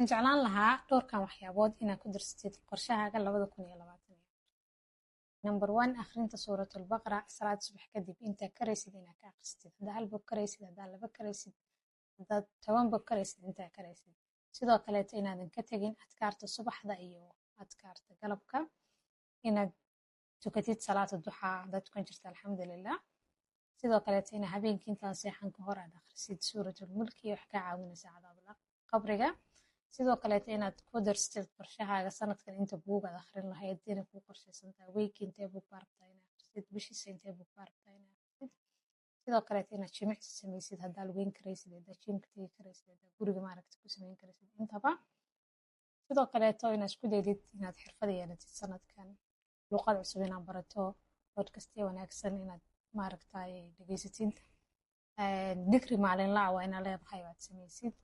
Waxaan jeclaan lahaa dhowrkan waxyaabood inaad ku darsatid qorshahaaga 2024. Number one, akhrinta Suuratulbaqara salaad subax kadib intaa karaysid inaad ka akhristid. Haddaa hal bog karaysid, haddaa laba karaysid, haddaad 10 bog karaysid, intaa karaysid. Sidoo kaleeto inaadan ka tegin adkaarta subaxda iyo adkaarta galabka. Inaad tukatid salaata duxaa haddaad tukan jirta, alxamdulilah. Sidoo kaleeto inaa habeenkii intaan seexan ka hor aad akhrisid Suuratulmulki, wax kaa caawinaysa cadaabul qabriga. Sidoo kaleeto inaad ku darsatid qorshahaaga sanadkan inta buug aad akhrin lahayd inay kuu qorshaysan tahay. Weekii intee buug baa rabtaa inaad akhrisid? Bishiisa intee buug baa rabtaa inaad akhrisid? Sidoo kaleeto inaad jimicsi samaysid, haddaa lugeyn karaysid, haddaa gymka tegi karaysid, haddaa guriga maaragta ku samayn karaysid intaba. Sidoo kaleeto inaad isku daydid inaad xirfad yeelatid sanadkan, luqad cusub inaad barato, podcastya wanaagsan inaad maaragtay dhegeysatid, dikri maalinla ah waa inaad leedahay oo aad samaysid.